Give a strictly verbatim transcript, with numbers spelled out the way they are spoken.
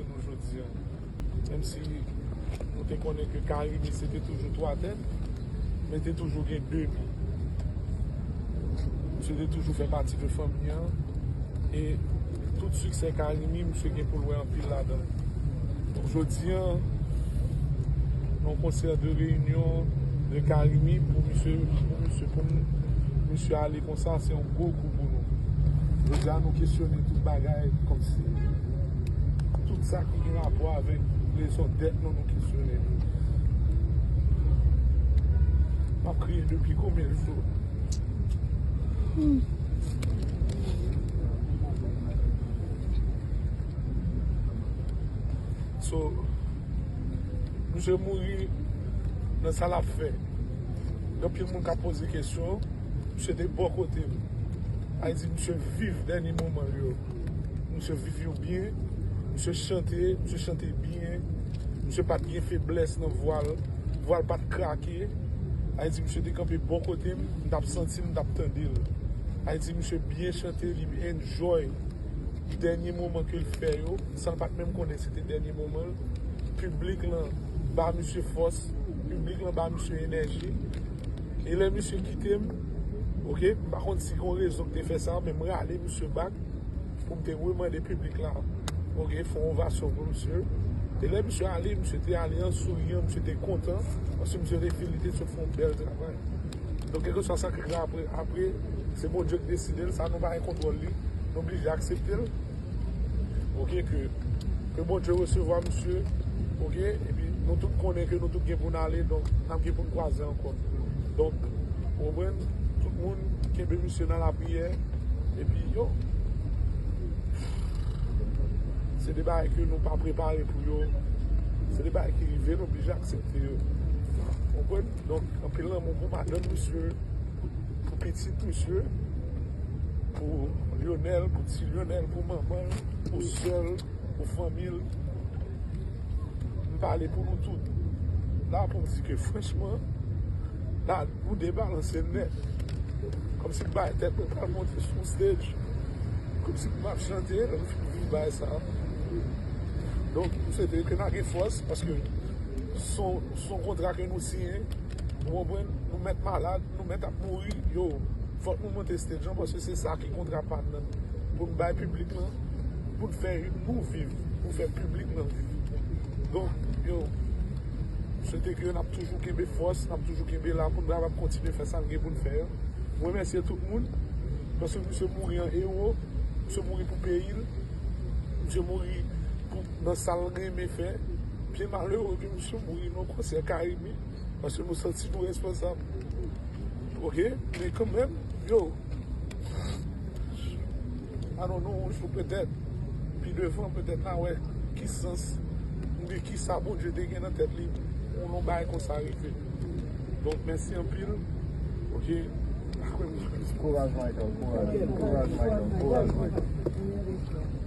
Nou jodi a. Menm si nou te konnen ke Carimi se te toujou twa tèt, men te toujou gen de mi. Misye te toujou fè pati de fanmi an. E tout siksè Carimi, misye gen pou l wè anpil ladan l. Donk, jodi a, nan konsè de reyinyon de Carimi, pou misye, pou misye, pou m, misye ale konsa, se yon gwo kou pou nou. Jodi a, nou kesyone tout bagay, kòmsi tout sa ki gen rapò avèk rezon dèt nou, nou kesyone. M ap kriye depi konbyen jou? So, misye mouri nan sa l ap fè. Gen anpil moun k ap poze kesyon, misye te bò kote m. Sa vle di misye viv dènye moman l yo. Misye viv yo byen, misye chante, misye chante byen, misye pa t gen feblès nan vwa l, vwa l pa t krake. Sa vle di misye te kanpe bò kote m, m t ap santi l, m t ap tande l. Sa vle di misye byen chante, li enjoy dènye moman ke l fè yo, san l pa t menm konnen se te dènye moman l. Piblik lan ba misye fòs, piblik lan ba misye enèji. E lè misye kite m, oke, m pa konn si gen yon rezon ki te fè sa, men m rale misye back pou m te remande piblik la, oke, fè yon ovasyon pou misye. E lè misye ale, misye te ale an souriyan, misye te kontan, paske misye te fin, li te sot fè yon bèl travay. Donk, kèlkeswa sa ki rive apre, apre, se Bondye ki deside l, sa nou pa gen kontwòl li, nou blije aksepte l. Oke, ke, ke Bondye resevwa misye, oke, epi nou tout konnen ke nou tout gen pou n ale, donk, n ap gen pou n kwaze ankò. Donk, ou konprann, tout moun kenbe misye nan lapriyè, epi, yo, se de bagay ke nou pa prepare pou yo, se de bagay ki rive, nou blije aksepte yo. Ou konprann? Donk, anpil lanmou pou madanm misye, pou pitit misye, pou Lionel, pou ti Lionel, pou manman l, pou sè l, pou fanmi l. M pale pou nou tout. La pou m di ke franchman, la nou debalanse nèt. Kòmsi m bay tèt mwen pral monte sou stage. Kòmsi m ap chante, lè m fin viv bagay sa. Donk, m swete ke n a gen fòs, paske se yon, se yon kontra ke nou siyen. Ou konprann? Nou mèt malad, nou mèt ap mouri. Yo, fòk nou monte stage lan, paske se sa ki kontra pa n nan. Pou n bay piblik lan, pou n fè nou viv, pou fè piblik lan viv. Donk, yo, m swete ke n ap toujou kenbe fòs, n ap toujou kenbe la pou n kapab kontinye fè sa n gen pou n fè an. M remèsye tout moun, paske misye mouri an ewo, misye mouri pou peyi l, misye mouri pou, nan sa l renmen fè. Byen malere ke misye mouri nan konsè Carimi, paske nou santi nou responsab. Oke? Men kanmenm, yo, I don't know, yon jou petèt, pi devan, petèt n a wè ki sans, oubyen ki sa Bondye te gen nan tèt li pou yon bagay konsa rive. Donk, mèsi anpil. Oke? Kouraj, Michael, kouraj. Kouraj, Michael, kouraj, Michael.